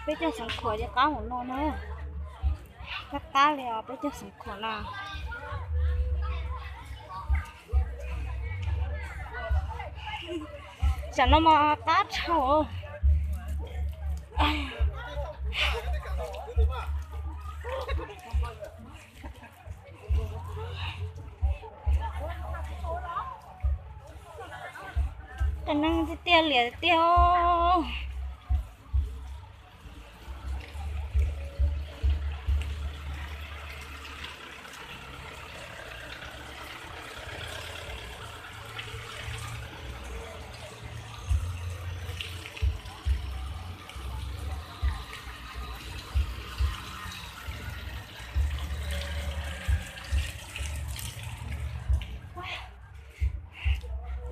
Peb caug Xeev Khuam ces qab mus no na. Qab qab li os, peb caug Xeev Khuam na. Tam no mas qab dhau. Qee neeg tiag tiag liam tiag.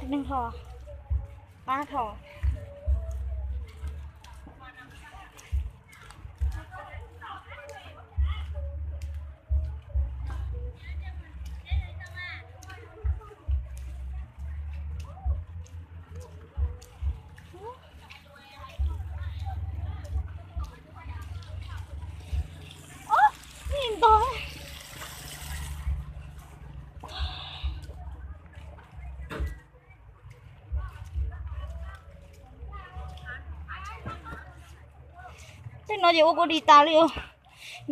Neeg ho qab dhau. Tej no ces ua kuv dim tas li os.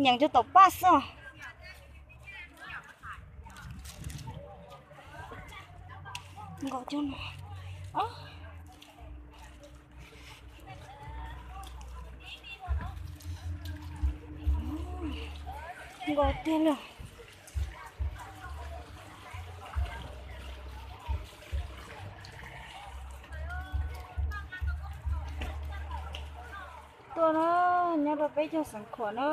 Nyeem rau tom paj xwb. Nkaus cov no. Nkaus tiag li. Tuaj na, nyob rau peb caug Xeev Khuam na.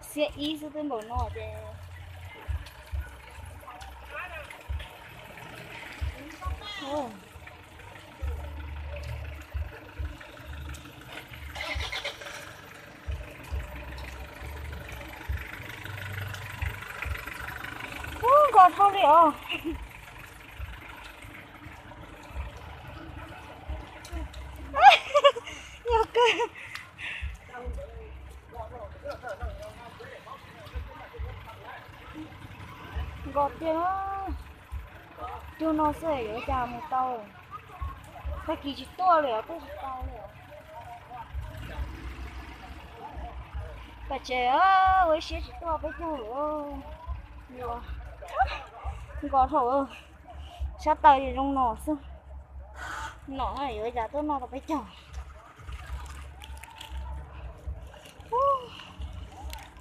Xiab ib xwb twb npaum no ces. Ub, nkos dhau li os. Yog kawg. Nkos tiag. Cug no xwb yuav cas mus tau. Tag kis tsis tuaj li os, tuaj tsis tau li os. Pam tsev, ua ib siab tsis tuaj peb caug lawm. Yuav nkos dhau. Sab taw zoo no xwb. No yuav cas tuaj noj tau peb caug.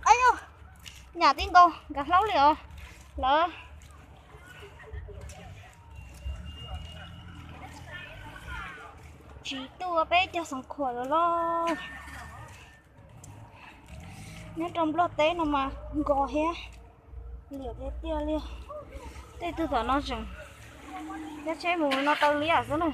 Ab yog, nyam tib nkaus nkag hlaub li os. Lawv tsis tuaj peb caug Xeev Khuam lawm los. Nyob rau Nplog teb no mas nkos thiab. Liam tiag tiag li. Tej tug tom no tseem cab tsheb mus no taw liab xwb na.